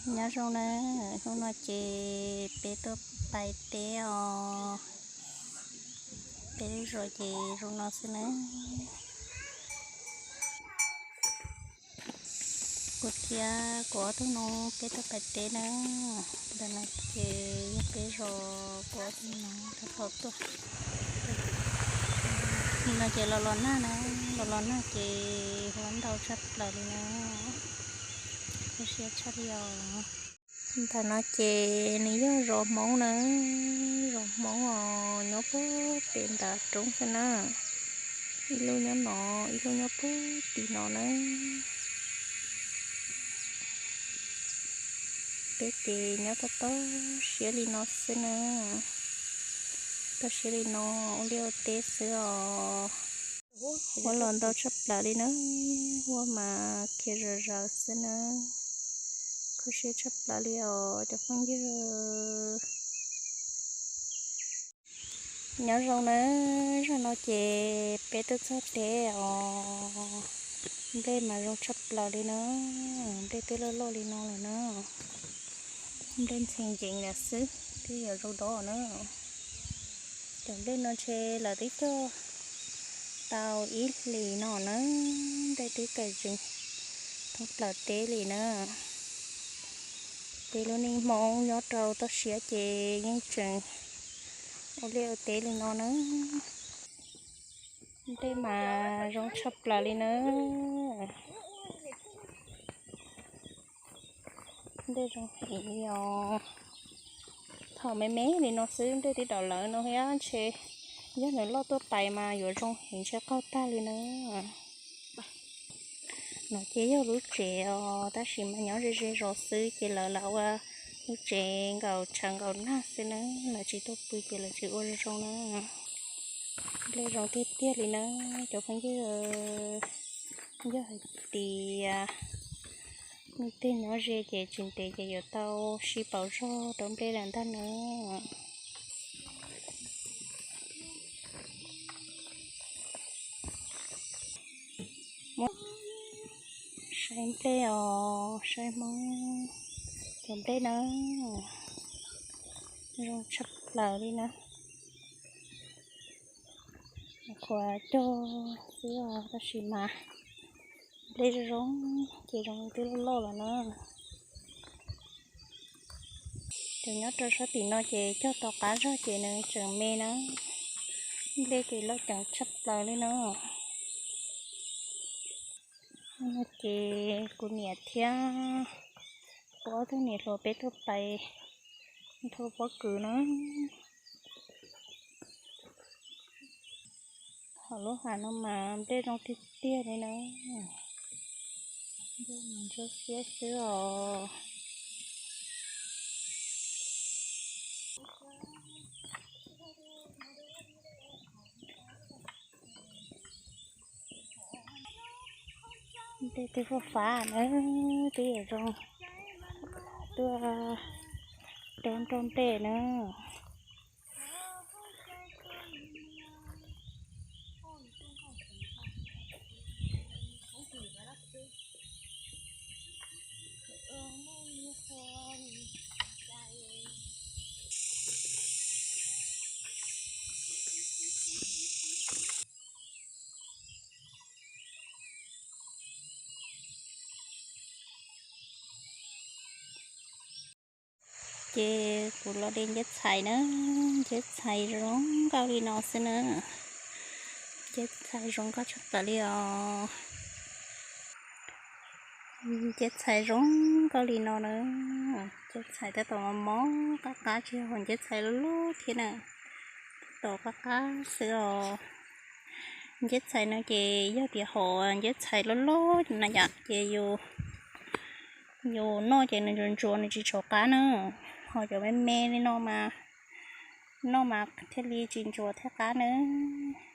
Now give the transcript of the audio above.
Nyob zoo na, hnub no ces peb tuaj pais teb os. Peb lub zos ces zoo no xwb na. Kuv thiab kuv ob tug noob peb tuaj pais teb na. Ntawm no ces yog peb zos, kuv ob tug noob rau thaum tuaj. No ces los los nag na, los los nag ces huab ntau tshaj plaws li na. Kho siab tshaj li os. Ntawm no ces nws yog zos Hmoob na, zos Hmoob os, nyob puag pem nram roob xwb na. Ib lub nyob no, ib lub nyob puag tim no na. Peb ces nyob toj toj siab li no xwb na. Toj siab li no, ua liaj ua teb xwb os. Huab los ntau tshaj plaws li na, huab mas khiav zom zaws xwb na. Kho siab tshaj plaws li os cov phooj ywg. Nyob zoo na, zaum no ces peb tuaj txog teb os. Nplej mas zoo tshaj plaws li na, nplej twb loj loj li no lawm na. Nplej ntxhee nceev lawm xwb, twb yuav zoo dov na. Cov nplej no ntshe lawv twb cog tau ib hlis no na, nplej twb kawm zeeg thoob plaws teb li na. Peb lub neej Hmoob nyob rau toj siab ces yeej tseem ua liaj ua teb li no na. Nplej mas zoo tshaj plaws li na. Nplej zoo heev li os. Thaum me me li no xwb nplej twb dov lawm no thiab ntshe yog nws loj tuaj pais mas yuav zoo heev ntshe qaug tag li na. No ces yog lub tsev os, tab sis mas nyob ze ze zos xwb ces lawv lam ua lub tsev nkaum tshav nkaum nag xwb na, lawv tsis tuaj pw ces lawv tsis ua zoo zoo na. Nplej zoo tiag tiag li na cov phooj ywg. Yog hais tias leej twg nyob ze ces tsis ntev ces yuav tau sib pauv zog rau nplej lawm ntag na. Saib nplej os, saib Hmoob cov nplej na, zoo tshaj plaws li na. Qhuav cog xwb os, tab sis mas nplej zoo zoo ces zoo twb loj loj lawm na. Cov nyob rau sab tim no ces cog tom qab zog ces nws tseem me na. Nplej ces loj ceev tshaj plaws li na. No ces kuv niam thiab kuv ob tug niam hluas peb tuaj pais nthua pob kws na. Hauv lub hav no mas nplej zoo tiag tiag li na. Nplej mas ntsuab xiab xwb os. Nplej twb faj fab na, twb yuav zoo tuaj rau nroj nplej na. Ces kuv los de nceb txhais na, nceb txhais zoo nkauj li no xwb na. Nceb txhais zoo nkauj tshaj plaws li os. Nceb txhais zoo nkauj li no na. Nceb txhais tab tom mos mos qab qab, tsis yog nceb txhais loj loj thiab na, tab tom qab qab xwb os. Nceb txhais no ces yog tias hom nceb txhais loj loj na yom, ces yus noj ces nws ntsuas ntsuas nws tsis tshua qab na. Ho cov me me li no mas noj mas thiaj li tsis ntsuas thiab qab nawb.